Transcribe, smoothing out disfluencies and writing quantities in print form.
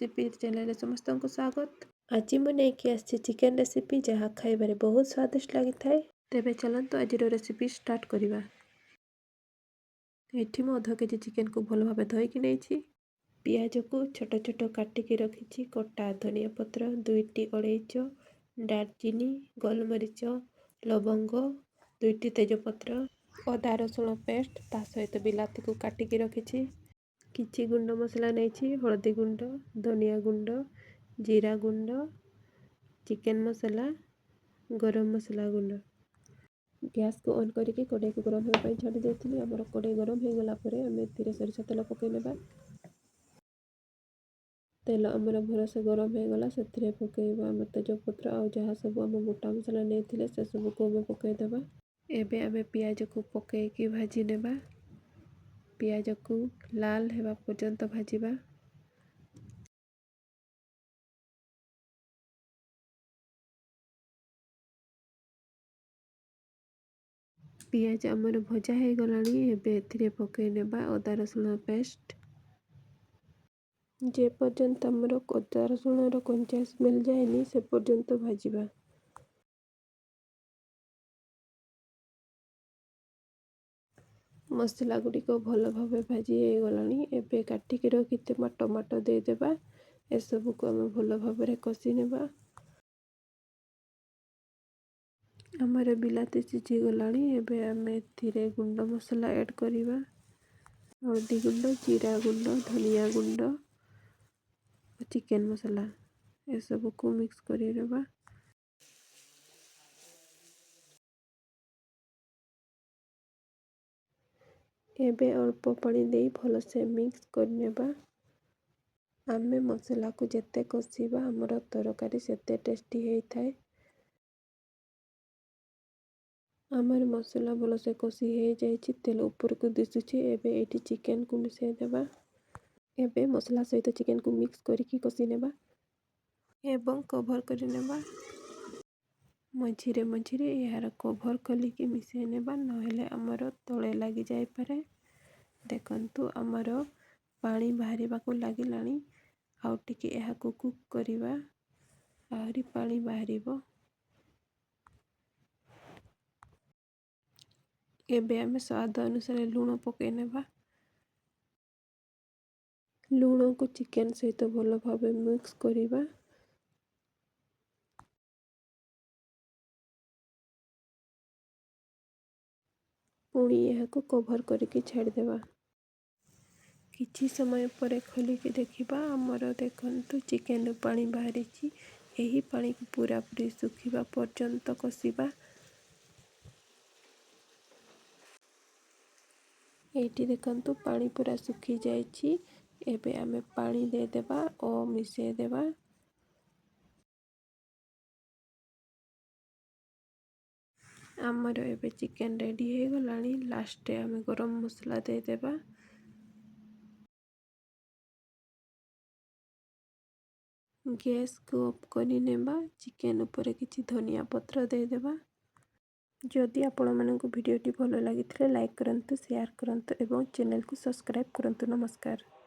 Recipe ଚ୍ୟାନେଲରେ ସମସ୍ତଙ୍କୁ ସ୍ୱାଗତ। ଆଜି ମୁଁ ନେଇକି ଆସିଛି ଚିକେନ୍ ରେସିପି, ଯାହା ଖାଇବାରେ ବହୁତ ସ୍ୱାଦିଷ୍ଟ ଲାଗିଥାଏ। ତେବେ ଚାଲନ୍ତୁ ଆଜିର ରେସିପି ଷ୍ଟାର୍ଟ କରିବା। ଏଠି ମୁଁ ଅଧ କେଜି ଚିକେନକୁ ଭଲ ଭାବେ ଧୋଇକି ନେଇଛି। ପିଆଜକୁ ଛୋଟ ଛୋଟ କାଟିକି ରଖିଛି, କଟା ଧନିଆ ପତ୍ର, 2ଟି ଅଳେଇଚ, ଡାଲଚିନି, ଗୋଲମରିଚ, ଲବଙ୍ଗ, 2ଟି ତେଜପତ୍ର, ଅଦା ରସୁଣ ପେଷ୍ଟ, ତା ସହିତ ବିଲାତିକୁ କାଟିକି ରଖିଛି। କିଛି ଗୁଣ୍ଡ ମସଲା ନେଇଛି: ହଳଦୀ ଗୁଣ୍ଡ, ଧନିଆ ଗୁଣ୍ଡ, ଜିରା ଗୁଣ୍ଡ, ଚିକେନ୍ ମସଲା, ଗରମ ମସଲା ଗୁଣ୍ଡ। ଗ୍ୟାସ୍କୁ ଅନ୍ କରିକି କଡ଼େଇକୁ ଗରମ ହେବା ପାଇଁ ଛାଡ଼ି ଦେଇଥିଲି। ଆମର କଡ଼େଇ ଗରମ ହୋଇଗଲା ପରେ ଆମେ ଏଥିରେ ସୋରିଷ ତେଲ ପକାଇ ନେବା। ତେଲ ଆମର ଭଲସେ ଗରମ ହେଇଗଲା, ସେଥିରେ ପକାଇବା ଆମେ ତେଜପତ୍ର ଆଉ ଯାହା ସବୁ ଆମେ ଗୋଟା ମସଲା ନେଇଥିଲେ, ସେସବୁକୁ ଆମେ ପକାଇଦେବା। ଏବେ ଆମେ ପିଆଜକୁ ପକାଇକି ଭାଜି ନେବା। ପିଆଜକୁ ଲାଲ ହେବା ପର୍ଯ୍ୟନ୍ତ ଭାଜିବା। ପିଆଜ ଆମର ଭଜା ହେଇଗଲାଣି। ଏବେ ଏଥିରେ ପକାଇ ନେବା ଅଦା ରସୁଣ ପେଷ୍ଟ। ଯେ ପର୍ଯ୍ୟନ୍ତ ଆମର ଅଦା ରସୁଣର କଞ୍ଚା ସ୍ମେଲ୍ ଯାଏନି, ସେ ପର୍ଯ୍ୟନ୍ତ ଭାଜିବା। ମସଲା ଗୁଡ଼ିକ ଭଲ ଭାବେ ଭାଜି ହେଇଗଲାଣି। ଏବେ କାଟିକି ରଖିଥିବା ଟମାଟୋ ଦେଇଦେବା। ଏସବୁକୁ ଆମେ ଭଲ ଭାବରେ କଷି ନେବା। ଆମର ବିଲାତି ସିଝିଗଲାଣି। ଏବେ ଆମେ ଏଥିରେ ଗୁଣ୍ଡ ମସଲା ଆଡ଼୍ କରିବା: ହଳଦୀ ଗୁଣ୍ଡ, ଜିରା ଗୁଣ୍ଡ, ଧନିଆ ଗୁଣ୍ଡ, ଚିକେନ୍ ମସଲା। ଏସବୁକୁ ମିକ୍ସ କରିନେବା। ଏବେ ଅଳ୍ପ ପାଣି ଦେଇ ଭଲସେ ମିକ୍ସ କରିନେବା। ଆମେ ମସଲାକୁ ଯେତେ କଷିବା, ଆମର ତରକାରୀ ସେତେ ଟେଷ୍ଟି ହେଇଥାଏ। ଆମର ମସଲା ଭଲସେ କଷି ହେଇଯାଇଛି, ତେଲ ଉପରକୁ ଦିଶୁଛି। ଏବେ ଏଇଠି ଚିକେନକୁ ମିଶାଇ ଦେବା। ଏବେ ମସଲା ସହିତ ଚିକେନକୁ ମିକ୍ସ କରିକି କଷି ନେବା ଏବଂ କଭର୍ କରିନେବା। ମଝିରେ ମଝିରେ ଏହାର କଭର୍ ଖୋଲିକି ମିଶାଇ ନେବା, ନହେଲେ ଆମର ତଳେ ଲାଗିଯାଇପାରେ। ଦେଖନ୍ତୁ, ଆମର ପାଣି ବାହାରିବାକୁ ଲାଗିଲାଣି। ଆଉ ଟିକେ ଏହାକୁ କୁକ୍ କରିବା, ଆହୁରି ପାଣି ବାହାରିବ। ଏବେ ଆମେ ସ୍ୱାଦ ଅନୁସାରେ ଲୁଣ ପକାଇ ନେବା। ଲୁଣକୁ ଚିକେନ୍ ସହିତ ଭଲ ଭାବେ ମିକ୍ସ କରିବା। ପୁଣି ଏହାକୁ କଭର୍ କରିକି ଛାଡ଼ିଦେବା। କିଛି ସମୟ ପରେ ଖୋଲିକି ଦେଖିବା। ଆମର ଦେଖନ୍ତୁ, ଚିକେନରୁ ପାଣି ବାହାରିଛି। ଏହି ପାଣିକୁ ପୁରାପୁରି ଶୁଖିବା ପର୍ଯ୍ୟନ୍ତ କଷିବା। ଏଇଠି ଦେଖନ୍ତୁ, ପାଣି ପୁରା ଶୁଖିଯାଇଛି। ଏବେ ଆମେ ପାଣି ଦେଇଦେବା ଓ ମିଶାଇ ଦେବା। ଆମର ଏବେ ଚିକେନ୍ ରେଡ଼ି ହେଇଗଲାଣି। ଲାଷ୍ଟରେ ଆମେ ଗରମ ମସଲା ଦେଇଦେବା। ଗ୍ୟାସ୍କୁ ଅଫ୍ କରିନେବା। ଚିକେନ୍ ଉପରେ କିଛି ଧନିଆ ପତ୍ର ଦେଇଦେବା। ଯଦି ଆପଣମାନଙ୍କୁ ଭିଡ଼ିଓଟି ଭଲ ଲାଗିଥିଲେ, ଲାଇକ୍ କରନ୍ତୁ, ସେୟାର କରନ୍ତୁ ଏବଂ ଚ୍ୟାନେଲକୁ ସବସ୍କ୍ରାଇବ୍ କରନ୍ତୁ। ନମସ୍କାର।